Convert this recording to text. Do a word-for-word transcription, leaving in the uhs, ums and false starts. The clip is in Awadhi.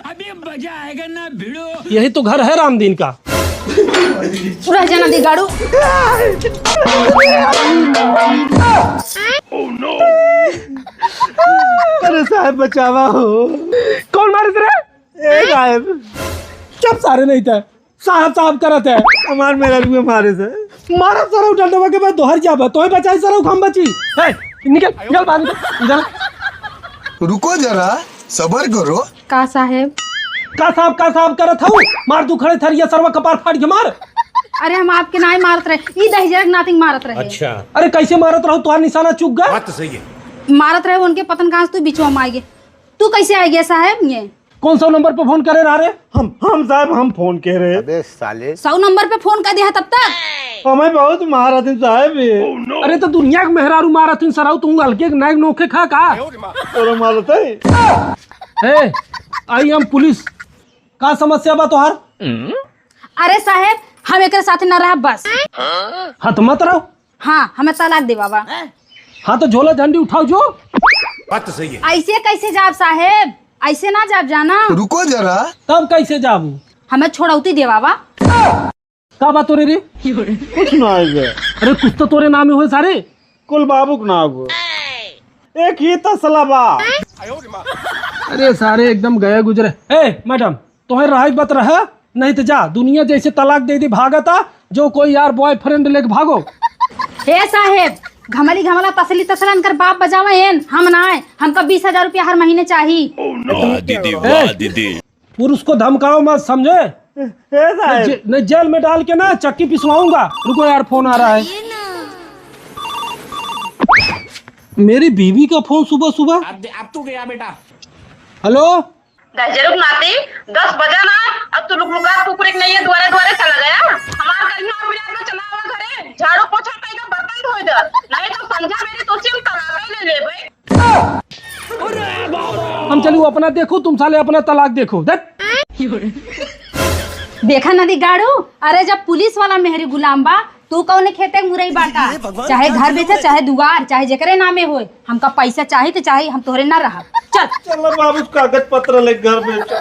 अभी मजा आएगा ना भिड़ो। यही तो घर है रामदीन का। रह जाना दी गाड़ू। अरे साहब बचावा हो। कौन मारे तेरे? ए साहब। चुप सारे नहीं था। साहब साहब करत है। हमार मेहरारू मारे से। मारा सरऊ डंडवा के बाद दोहर जाबा। तोहे बचाई सरऊ हम बची। ए, निकल, निकल बाहर निकल। इधर। रुको जरा, सबर करो। का साहेब? का साहब, का साहब करत हऊ? मार दू खड़े थरिया सरवा कपार फाड़ के मार। अरे हम आपके नाई मारत रहे, ई दहिजरक नातिन मारत रहे। अच्छा। अरे कैसे मारत रहू? तोहार निशाना चूक गा। बात तो सही है। मारत रहे उनके पतन कहाँ से तू बिचवा में आइगे। तू कैसे आइगे साहेब ये? कौन सौ नंबर पे फोन करे रहा रे? हम, हम साहेब, हम फोन के रहे। अबे साले। सौ नंबर पे फोन कर दिया तब तक। हमें बहुत मारत है साहेब ये। अरे तो दुनिया के मेहरारू मारत है सरऊ, तू हल्के नायक नोखे खा का? और मारत है। ए, आई एम पुलिस। का समस्या बा तोहार? अरे साहेब, हम एकरे साथे ना रहब बस। हाँ तो मत रहो। हाँ, हमें तलाक देवावा। हाँ तो झोला झंडी उठाओ जो। बात तो सही है। ऐसे कैसे जाब साहेब? ऐसे ना जाब जाना। रुको जरा। तब कैसे जाबू? हमें छोड़ौती देवावा। का बात हो रे रे? कुछ ना है बे। अरे कुछ तो तोरे नाम में होए सारे। कुल बाबू के नाम हो। एक ही तसला बा। अरे सारे एकदम गए गुजरे। ए मैडम, तोहे रहाई बत रहा, नहीं तो जा, दुनिया जैसे तलाक दे दी भागता, जो कोई यार बॉयफ्रेंड लेके भागो। हे साहेब, घमली घमला तसली तसला इनकर बाप बजावे एन, हम ना आए, हमका बीस हजार रुपया हर महीने चाही। वाह दीदी, ए, वाह दीदी। पुरुष को धमकाओ मत, समझे? ए साहेब। जे-, नहीं, जेल में डाल के ना चक्की पिसवाऊंगा। रुको यार, फोन आ रहा है। मेरी बीवी का फोन सुबह सुबह। अब, अब तू गया बेटा। हेलो। दहिजरुक नाती, दस बजा ना, अब तू लुकलुका कुकुर एक नहीं है, द्वारे द्वारे चला गया। हमार करिया और बिरात में चला आवा घरे, झाड़ू पोछा कई का बर्तन धोई दे, नहीं तो संझा मेरी तो चिम तलाबे ले लेबे। हम चलू अपना देखू, तुम साले अपना तलाक देखो। देख। देखा नदी गाड़ू, अरे जब पुलिस वाला मेहरी गुलाम बा, तू कौने खेते के मुरई बाटा? चाहे घर बेचा, चाहे दुआर, चाहे जेकरे नामे होए, हमका पैसा चाही तो चाही, हम तोहरे ना रहब। चल। चल बाबू, कागज पत्र ले घर बेचा।